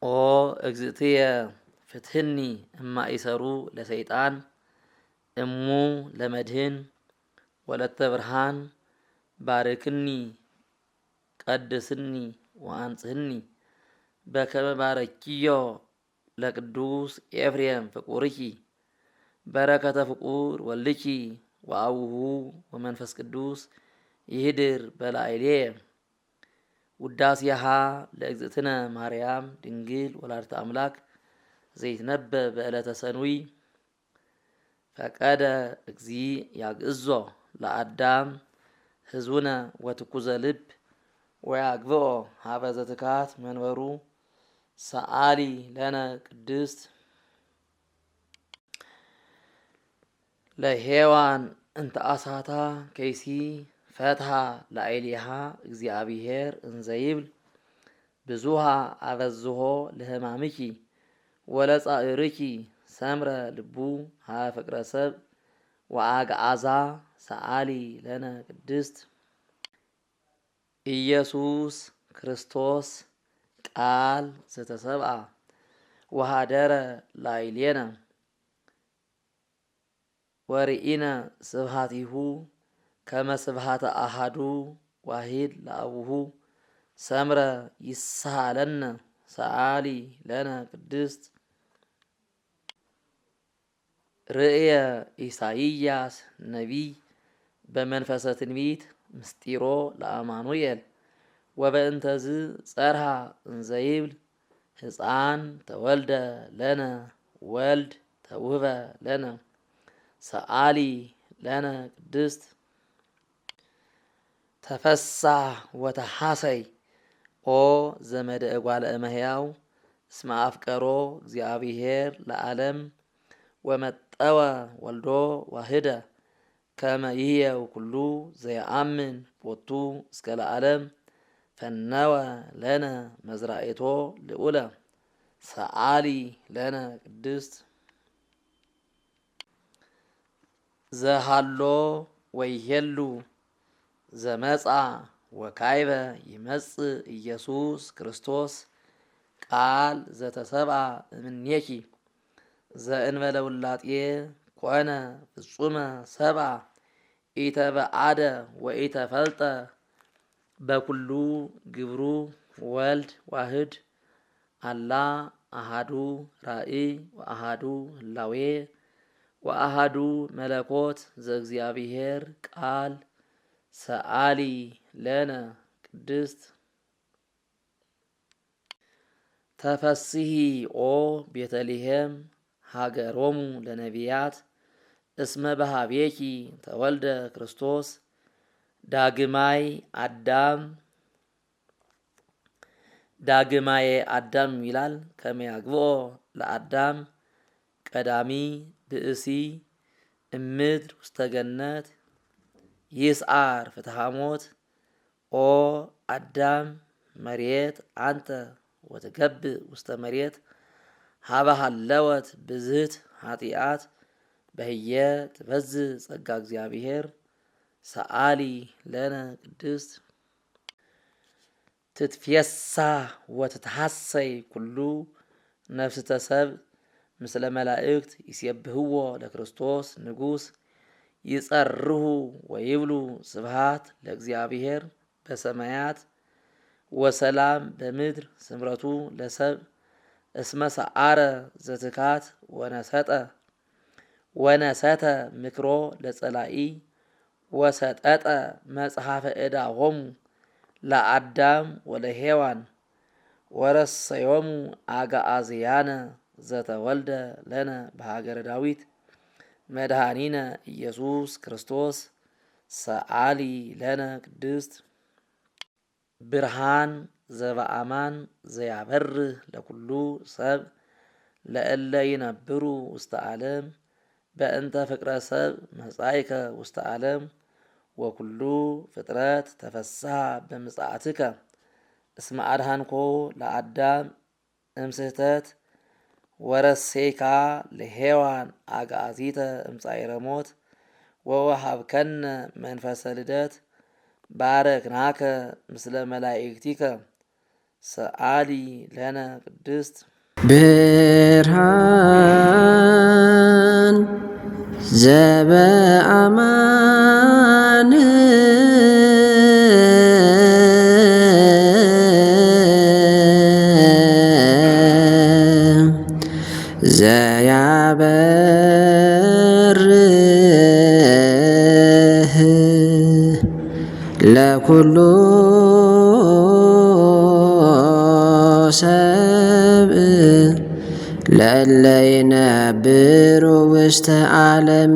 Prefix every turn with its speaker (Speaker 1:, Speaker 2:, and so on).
Speaker 1: ኦ እግዝእትየ ፍትህኒ እማእሰሩ ለሰይጣን እሙ ለመድህን ወለተ ብርሃን ባርክኒ ቀድስኒ ወአንጽህኒ በከመ ባረኪዮ ለቅዱስ ኤፍሬም ፍቁርኪ በረከተ ፍቁር ወልድኪ ወአቡሁ ወመንፈስ ቅዱስ ይህድር በላዕሌየ። ውዳሴሃ ለእግዝእትነ ማርያም ድንግል ወላዲተ አምላክ ዘይትነበብ በዕለተ ሰኑይ። ፈቀደ እግዚእ ያግዕዞ ለአዳም ህዙነ ወትኩዘ ልብ ወያግብኦ ሀበ ዘትካት መንበሩ ሰአሊ ለነ ቅድስት። ለሔዋን እንተ አሳታ ከይሲ ፈትሃ ላዕሌሃ እግዚአብሔር እንዘይብል ብዙሃ አበዝሆ ለህማምኪ ወለጻእርኪ ሰምረ ልቡ ሀበ ፍቅረ ሰብ ወአግዓዛ ሰአሊ ለነ ቅድስት። ኢየሱስ ክርስቶስ ቃል ዘተሰብአ ወሃደረ ላዕሌነ ወርኢነ ስብሐቲሁ ከመ ስብሐተ አሐዱ ዋሂድ ለአቡሁ ሰምረ ይስሃለነ ሰአሊ ለነ ቅድስት። ርእየ ኢሳይያስ ነቢይ በመንፈሰ ትንቢት ምስጢሮ ለአማኑኤል ወበእንተዝ ጸርሃ እንዘይብል ሕፃን ተወልደ ለነ ወልድ ተውህበ ለነ ሰአሊ ለነ ቅድስት። ተፈሳህ ወተሐሰይ ኦ ዘመደ እጓለ እመሕያው እስመ አፍቀሮ እግዚአብሔር ለዓለም ወመጠወ ወልዶ ዋህደ ከመ ይህየው ኩሉ ዘየአምን ቦቱ እስከ ለዓለም ፈነወ ለነ መዝራኤቶ ልዑለ ሰአሊ ለነ ቅድስት። ዘሃሎ ወይሄሉ ዘመጻ ወካይበ ይመጽእ ኢየሱስ ክርስቶስ ቃል ዘተሰብአ እምኔኪ ዘእንበለ ውላጤ ኮነ ፍጹመ ሰብአ ኢተበአደ ወኢተፈልጠ በኩሉ ግብሩ ወልድ ዋህድ አላ አሃዱ ራእይ ወአሃዱ ህላዌ ወአሃዱ መለኮት ዘእግዚአብሔር ቃል ሰአሊ ለነ ቅድስት። ተፈስሂ ኦ ቤተልሔም ሀገሮሙ ለነቢያት እስመ በሃቤኪ ተወልደ ክርስቶስ ዳግማይ አዳም ዳግማዬ አዳም ይላል ከመ ያግብኦ ለአዳም ቀዳሚ ብእሲ እምድር ውስተ ገነት ይስዓር ፍትሐ ሞት። ኦ አዳም መሬት አንተ ወትገብእ ውስተ መሬት ሀበ ሀለወት ብዝህት ኃጢአት በህየ ትበዝህ ጸጋ እግዚአብሔር ሰአሊ ለነ ቅድስት። ትትፌሳህ ወትትሐሰይ ኩሉ ነፍስተ ሰብ ምስለ መላእክት ይሴብህዎ ለክርስቶስ ንጉስ ይጸርሁ ወይብሉ ስብሃት ለእግዚአብሔር በሰማያት ወሰላም በምድር ስምረቱ ለሰብ እስመ ሰዓረ ዘትካት ወነሰጠ ወነሰተ ምክሮ ለጸላኢ ወሰጠጠ መጽሐፈ ዕዳሆሙ ለአዳም ወለሔዋን ወረሰዮሙ አግዓዝያነ ዘተወልደ ለነ በሀገረ ዳዊት መድኃኒነ ኢየሱስ ክርስቶስ ሰአሊ ለነ ቅድስት። ብርሃን ዘበአማን ዘያበርህ ለኩሉ ሰብ ለእለ ይነብሩ ውስተ ዓለም በእንተ ፍቅረ ሰብ መጻእከ ውስተ ዓለም ወኩሉ ፍጥረት ተፈስሐ በምጽአትከ እስመ አድኃንኮ ለአዳም እምስህተት ወረሴካ ለሔዋን አግዓዚተ እምጻእረ ሞት ወወሃብከነ መንፈሰ ልደት ባረክናከ ምስለ መላእክቲከ ሰአሊ ለነ ቅድስት።
Speaker 2: ብርሃን ዘበአማን ዘያበርህ ለኩሉ ሰብእ ለእለ ይነብሩ ውስተ ዓለም።